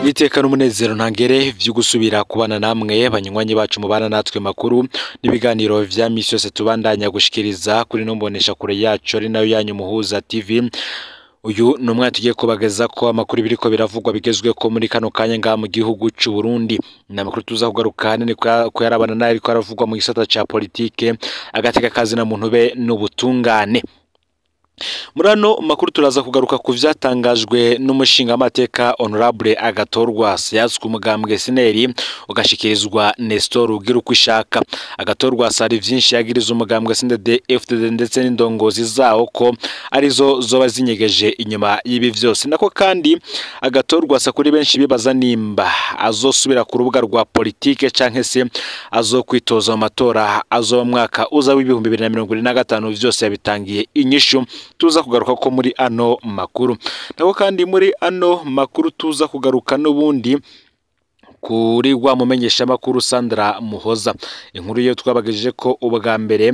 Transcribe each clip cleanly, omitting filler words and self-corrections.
Iteka n'umunezero ntangere vyo gusubira kubana namwe banywanyi bacu mubana natwe makuru n'ibiganiro vya misi yose tubandanya gushikiriza kuri no mbonesha kure yacu ari nayo yanyu Muhuza TV. Uyu ni umwanya tugiye kubageza ko amakuru biriko biravugwa bigezwe ko muri kano kanya ngaha mu gihugu c'u Burundi. Ni amakuru tuza kugaruka hanini kuyarabana nayo ariko aravugwa mu gisata ca politike, agateka kazi na muntu be n'ubutungane. Muri ano makuru turaza kugaruka ku vyatangajwe n'umushingamateka Honorable Agathon Rwasa yatswe umugambwe SNL ugashikirizwa Nestor Ugirukwishaka. Agathon Rwasa hari vyinshi yagiriza umugambwe CNDD-FDD ndetse n'indongozi zawo ko arizo zoba zinyegeje inyuma y'ibi vyose. Nako kandi Agathon Rwasa kuri benshi bibaza nimba azosubira ku rubuga rwa politike canke se azokwitoza mu matora azoba mwaka uza w'2025, vyose yabitangiye inyishu tuza kugaruka ko muri ano makuru. Nako kandi muri ano makuru tuza kugaruka n'ubundi kuri wa mumenyesha makuru Sandra Muhoza. Inkuru yo twabagejeje ko ubwa mbere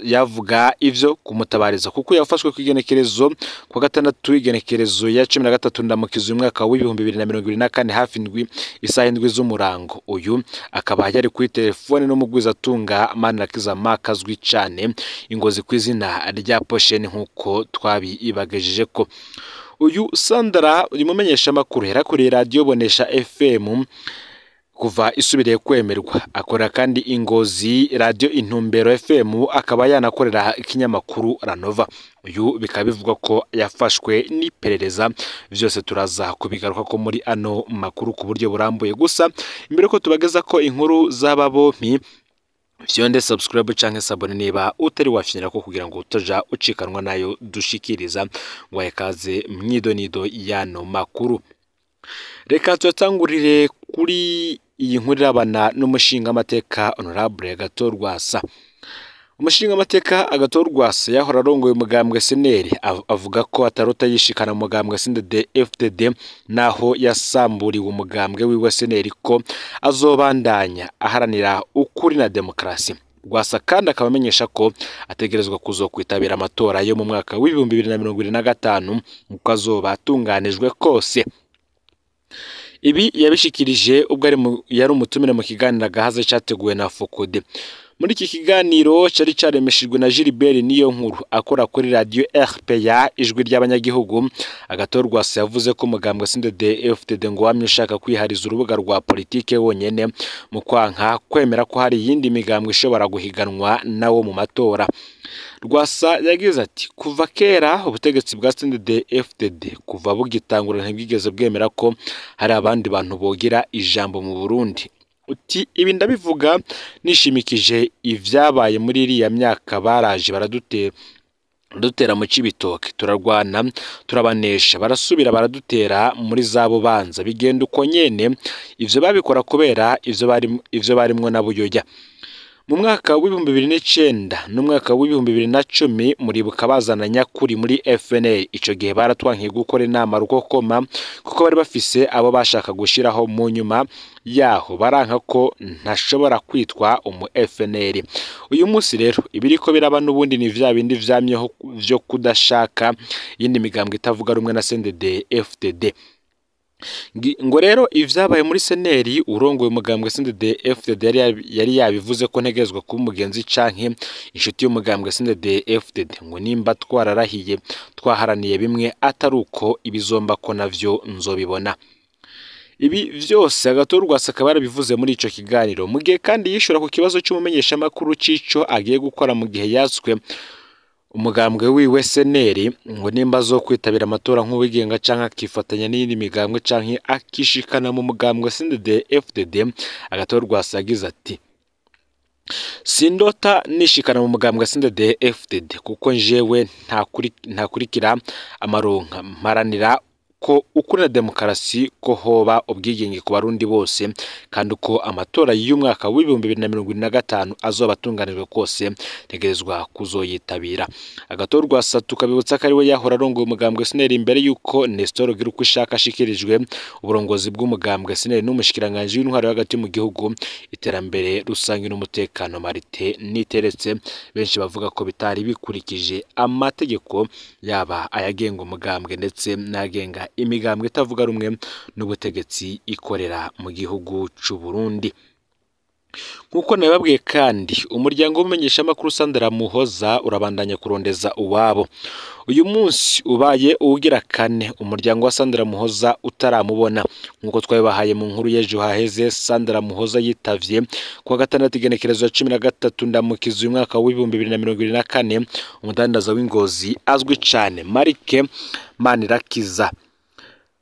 yavuga ivyo kumutabariza kuko yafashwe ku igenekerezo kwa gatandatu igenekerezo ya 13 ndamukiza umwaka w'2024 hafi ndwi isaha indwi z'umurango. Uyu akaba yari kuri telefone n'umugwizatunga Manirakiza Mark azwi cane ingozi kw'izina rya Posheni nkuko twabibagejeje ko. Uyu Sandra uyu mumenyesha makuru yarakoreye radio Bonesha FM kuva isubiriye kwemerwa, akora kandi Ingozi radio Intumbero FM, akaba yanakorera ikinyamakuru Ranova. Uyu bikaba bivugwa ko yafashwe n'iperereza, vyose turaza kubigaruka ko muri ano makuru ku buryo burambuye. Gusa imbere ko tubageza ko inkuru z'aba bompi, fyonde subscribe canke sabone niba utari wafinyira ko kugira ngo utaja ucikanwa nayo dushikiriza. Ngo ikaze mwidonido yano makuru. Reka tuyatangurire kuri iyi nkuru irabana n'umushingamateka Honorable Agathon Rwasa. Umushingamateka Agathon Rwasa yahora arongoye umugambwe SNL avuga ko atarota yishikana mu mugambwe CNDD-FDD naho yasamburiwe umugambwe wiwe SNL ko azobandanya aharanira ukuri na demokarasi. Rwasa kandi akaba amenyesha ko ategerezwa kuzokwitabira amatora yo mu mwaka w'2025 uko azoba atunganijwe kose. Ibi yabishikirije ubwo yari umutumire mu kiganiro Agahaze categuwe na Fokode. Muri iki kiganiro cari caremeshejwe na Gilbert Niyonkuru akora kuri radio RPA ijwi ry'abanyagihugu. Agathon Rwasa yavuze ko umugambwe CNDD-FDD ngo wamye ushaka kwihariza urubuga rwa politike wonyene mu kwanka kwemera ko hari iyindi migambwe ishobora guhiganwa nawo mu matora. Rwasa yagize ati kuva kera ubutegetsi bwa CNDD-FDD kuva bugitangura ntibwigeze bwemera ko hari abandi bantu bogira ijambo mu Burundi. Uti ibi ndabivuga nishimikije ivyabaye muri iriya myaka, baraje baradutera mu Cibitoke, turarwana turabanesha, barasubira baradutera muri zabo banza, bigenda uko nyene. Ivyo babikora kubera ivyo barimwo na Buyoya. Mu mwaka w'2009 n'umwaka w'2010 muribuka bazana nyakuri muri FNL. Ico gihe baratwankiye gukora inama rukokoma kuko bari bafise abo bashaka gushiraho, mu nyuma yaho baranka ko ntashobora kwitwa umu FNL. Uyu munsi rero ibiriko biraba n'ubundi ni vya bindi vyamyeho vyo kudashaka yindi migambwe itavuga rumwe na CNDD-FDD. Ngo rero ivyabaye muri SNL, urongoye umugambwe CNDD-FDD yari yabivuze ko ntegerezwa kuba umugenzi canke inshuti y'umugambwe CNDD-FDD, ngo nimba twararahiye twaharaniye bimwe atari uko ibizomba ko navyo nzobibona. Ibi vyose Agathon Rwasa akaba yarabivuze muri ico kiganiro, mu gihe kandi yishura ku kibazo c'umumenyeshamakuru c'ico agiye gukora mu gihe yatswe umugambwe wiwe SNL, ngo nimba azokwitabira amatora nk'uwigenga canke akifatanya n'iyindi migambwe canke akishikana mu mugambwe CNDD-FDD. Agathon Rwasa yagize ati sindota nishikana mu mugambwe CNDD-FDD kuko njewe ntakurikira amaronka, mparanira ko ukuri na demokarasi, ko hoba ubwigenge ku barundi bose, kandi uko amatora y'umwaka w'2025 azoba atunganijwe kose ntegerezwa kuzoyitabira. Agathon Rwasa tukabibutsa ko ariwe yahora arongoye umugambwe SNL imbere y'uko Nestor Ugirukwishaka ashikirijwe uburongozi bw'umugambwe SNL n'umushikiranganji w'intwaro hagati mu gihugu, iterambere rusange n'umutekano Martin Niteretse. Benshi bavuga ko bitari bikurikije amategeko yaba ayagenga umugambwe ndetse n'agenga gushigikira imigambwe itavuga rumwe n'ubutegetsi ikorera mu gihugu c'u Burundi. Nkuko nababwiye kandi, umuryango w'umumenyeshamakuru Sandra Muhoza urabandanya kurondeza uwabo. Uyu munsi ubaye uwugira kane umuryango wa Sandra Muhoza utaramubona. Nkuko twabibahaye mu nkuru y'ejo haheze, Sandra Muhoza yitavye kuwa gatandatu igenekerezo ya 13 Ndamukiza uyu mwaka w'2024 umudandaza w'ingozi azwi cane Marike Manirakiza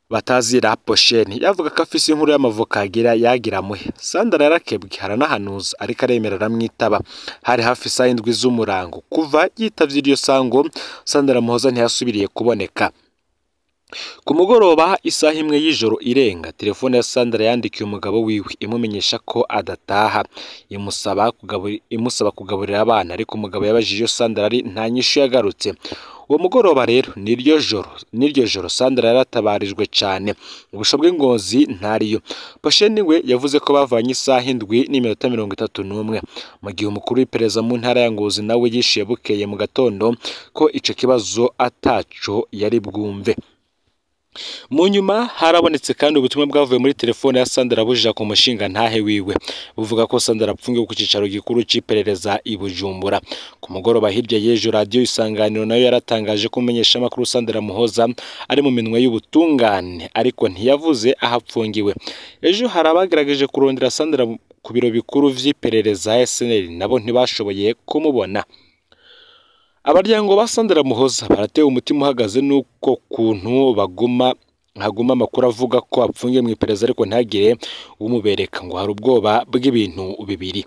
batazira Posheni yavuga ko afise inkuru y'amavoka agira yagira muhe. Sandra yarakebwe haranahanuza ariko aremera aramwitaba. Hari hafi isaha 7 z'umurango. Kuva yitavye iryo sango, Sandra Muhoza ntiyasubiriye kuboneka. Ku mugoroba isaha 1 y'ijoro irenga, telefone ya Sandra yandikiye umugabo wiwe imumenyesha ko adataha, imusaba kugaburira abana, ariko umugabo yabajije iyo Sandra ari nta nyishu yagarutse. Uwo mugoroba rero n'iryo joro Sandra yaratabarijwe cane, ubusho bw'ingozi ntariyo. Posheni we yavuze ko bavanye isaha 7:31, mu gihe umukuru w'iperereza mu ntara ya Ngozi nawe yishuye bukeye mu gatondo ko ico kibazo ataco yari bwumve. Mu nyuma harabonetse kandi ubutumwa bwavuye muri telefone ya Sandra buja ku mushinga ntahe wiwe, buvuga ko Sandra apfungiwe ku cicaro gikuru c'iperereza i Bujumbura. Ku mugoroba hirya y'ejo, radio Isanganiro nayo yaratangaje ko umumenyeshamakuru Sandra Muhoza ari mu minwe y'ubutungane, ariko ntiyavuze aho apfungiwe. Ejo hari abagerageje kurondera Sandra ku biro bikuru vy'iperereza SNL, nabo ntibashoboye kumubona. Abaryango ba Sandra Muhoza baratewe umutima uhagaze nuko kuntu haguma amakuru avuga ko apfungiye mu iperereza ariko ntagire umubereka, ngo hari ubwoba bw'ibintu bibiri.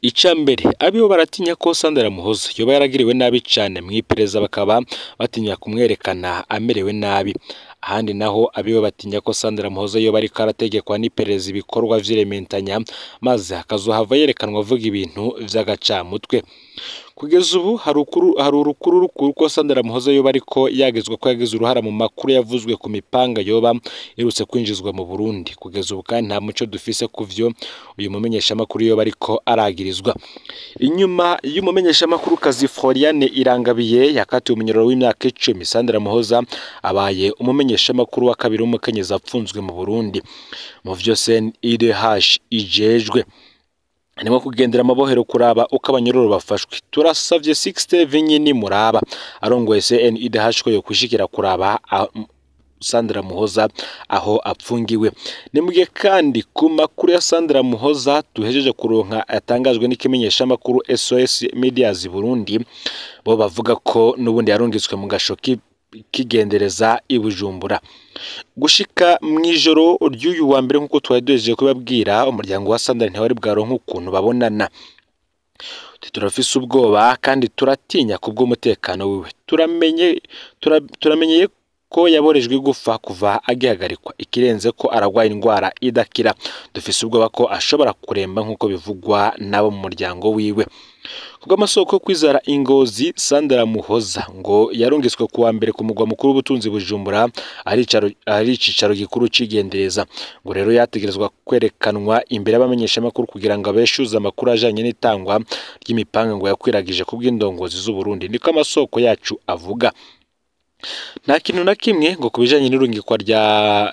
Ica mbere, abibo baratinya ko Sandra Muhoza yoba yaragiriwe nabi cane mu iperereza, bakaba batinya kumwerekana amerewe nabi. Ahandi naho abibo batinya ko Sandra Muhoza yoba ariko arategekwa n'iperereza ibikorwa vy'irementanya, maze hakazohava yerekanwa avuga ibintu vy'agacamutwe. Kugeza ubu hari urukuru rukuru ko Sandra Muhoza yoba ariko yagezwa ko yagize uruhara mu makuru yavuzwe ku mipanga yoba irutse kwinjizwa mu Burundi. Kugeza ubu kandi nta muco dufise kuvyo uyu mumenyeshamakuru yoba ariko aragirizwa. Inyuma y'umumenyeshamakuru kazi Floriane Irangabiye yakatiwe umunyororo w'imyaka 10, Sandra Muhoza abaye umumenyeshamakuru wa kabiri w'umukenyezi apfunzwe mu Burundi. Mu vyo CNIDH ijejwe harimo kugendera amabohero kuraba uko abanyororo bafashwe. Turasavye Sixte Vinyini Muraba arongoye CNIDH ko yokwishikira kuraba Sandra Muhoza aho apfungiwe. Nimugiye kandi ku makuru ya Sandra Muhoza tuhejeje kuronka atangajwe n'ikimenyesha makuru SOS Medias Burundi, bo bavuga ko nubundi yarungitswe mu gasho kigendereza i Bujumbura. Gushika mw'ijoro ry'uyu wa mbere, nkuko twari duhejeje kubabwira, umuryango wa Sandra ntiwari bwaronka ukuntu babonana. Turafise ubwoba kandi turatinya kubw'umutekano wiwe. Turamenyeye ko yaborejwe igufa kuva agihagarikwa, ikirenze ko aragwaye indwara idakira. Dufise ubwoba ko ashobora kuremba nkuko bivugwa nabo mu muryango wiwe. Kubw'amasoko kwizara ingozi, Sandra Muhoza ngo yarungitswe kuwa mbere ku mugwa mukuru w'ubutunzi Bujumbura, ari icicaro gikuru cigendereza. Ngo rero yategerezwa kwerekanwa imbere y'abamenyeshamakuru kugira ngo abeshuze amakuru ajanye n'itangwa ry'imipanga ngo yakwiragije kubw'indongozi z'u Burundi, niko amasoko yacu avuga. Nta kintu na kimwe ngo kubijanye n'irungikwa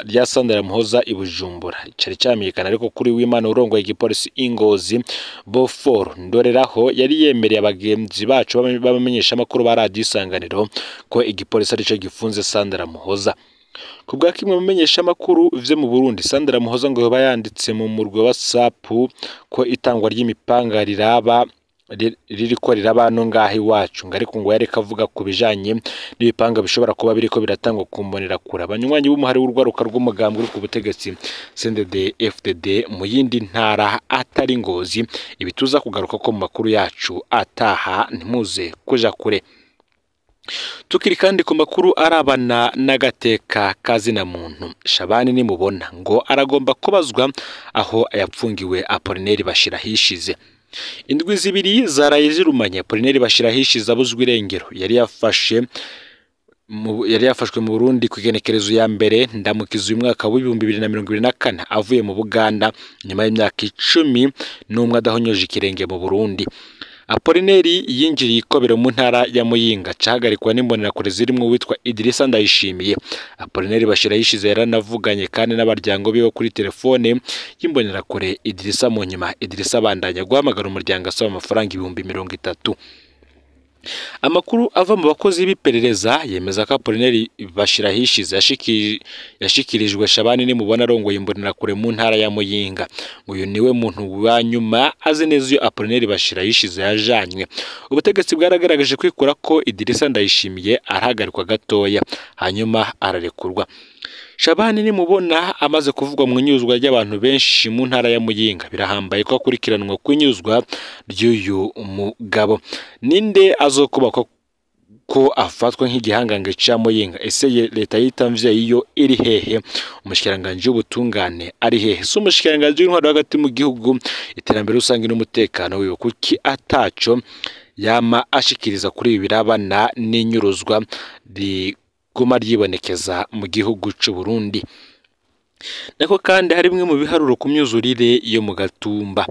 rya Sandra Muhoza i Bujumbura cari camenyekana, ariko kuri w'Imana urongoye igipolisi ingozi Bofor Ndoreraho yari yemereye abagenzi bacu b'abamenyeshamakuru ba radio Isanganiro ko igipolisi arico gifunze Sandra Muhoza. Kubwa kimwe mu menyeshamakuru vyo mu Burundi, Sandra Muhoza ngo yoba yanditse mu murwi wa WhatsApp ko itangwa ry'imipanga riraba ririko riraba no ngaho iwacu, ngo ariko ngo yareka avuga ku bijanye n'ibipanga bishobora kuba biriko biratangwa ku mbonerakure. Abanywanyi b'umuhari w'urwaruka rw'umugambwe uri ku butegetsi CNDD FDD mu yindi ntara atari Ngozi, ibituza kugaruka ko mu makuru yacu ataha, ntimuze kuja kure. Tukiri kandi ku makuru arabana n'agateka kazina muntu, Shabani nimubona ngo aragomba kubazwa aho yapfungiwe Apollinaire Bashirahishize. Indwi zibiri zaraye zirumanye Apollinaire Bashirahishize abuzwe irengero. Yari yafashwe mu Burundi ku igenekerezo ya mbere Ndamukiza uyu mwaka w'2024 avuye mu Buganda nyuma y'imyaka 11 adahonyoje ikirenge mu Burundi. Apolineri yinjiriye ikobero mu ntara ya Muyinga cahagarikwa n'imbonerakure zirimwo uwitwa Idrissa Ndayishimiye. Apolineri Bashirahishize yaranavuganye kandi n'abaryango biwe kuri telefone y'imbonerakure Idrissa. Mu nyuma Idrissa abandanya guhamagara umuryango asaba amafaranga 30,000. Amakuru ava mu bakozi b'iperereza yemeza ko Apolineri Bashirahishize yashikirijwe Shabani Nimubona arongoye imbonerakure mu ntara ya Muyinga. Uyu niwe muntu wa nyuma azi neza iyo Apolineri Bashirahishize yajanywe. Ubutegetsi bwaragaragaje kwikura ko Idrissa Ndayishimiye arahagarikwa gatoya, hanyuma ararekurwa. Shabani Nimubona amaze kuvugwa mu inyuzwa ry'abantu benshi mu ntara ya Muyinga. Birahambaye ko akurikiranwa ku inyuzwa ry'uyu mugabo. Ninde azokubakwa ko afatwa nk'igihangange ca Muyinga? Ese leta yitamvye iyo iri hehe? Umushikiranganji w'ubutungane ari hehe? Si umushikiranganji w'intwaro hagati mu gihugu, iterambere rusange n'umutekano wiwe, kuki ataco yama ashikiriza kuri ibi birabana n'inyuruzwa riguma ryibonekeza mu gihugu c'u Burundi? Nako kandi hari bimwe mu biharuro ku myuzurire yo mu Gatumba.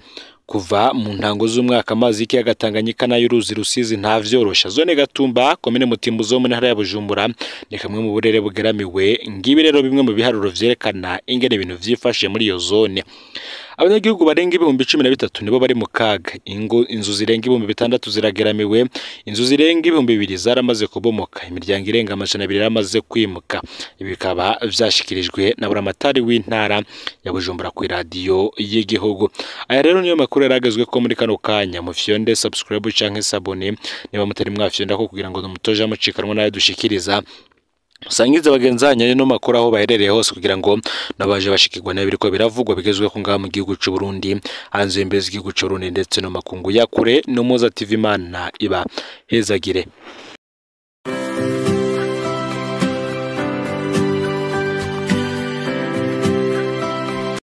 Kuva mu ntango z'umwaka amazi y'ikiyaga Tanganyika n'ay'uruzi Rusizi ntavyorosha. Zone Gatumba, komine Mutimbuzi wo mu ntara ya Bujumbura, ni kamwe mu burere bugeramiwe. Ngibi rero bimwe mu biharuro vyerekana ingene ibintu vyifashe muri iyo zone. Abanyagihugu barenga 13,000 nibo bari mu kaga. Inzu zirenga 6,000 zirageramiwe, inzu zirenga 2,000 zaramaze kubomoka, imiryango irenga 200 yaramaze kwimuka. Ibi bikaba vyashikirijwe na buramatari w'intara ya Bujumbura ku iradiyo y'igihugu. Aya rero niyo makuru yaragezwe ko muri kano kanya. Mufyonde subscribe canke s'abonner niba mutari mwafyonda ko, kugira ngo mutoje mucikanwa nayo dushikiriza. Musangize bagenzi banyu no makuru aho baherereye hose, kugira ngo nabaje bashikirwa n'ibiriko biravugwa bigezweho ngaha mu gihugu c'u Burundi, hanze y'imbibe z'igihugu c'u Burundi ndetse no makungu ya kure. No Muza TV, Imana iba hezagire.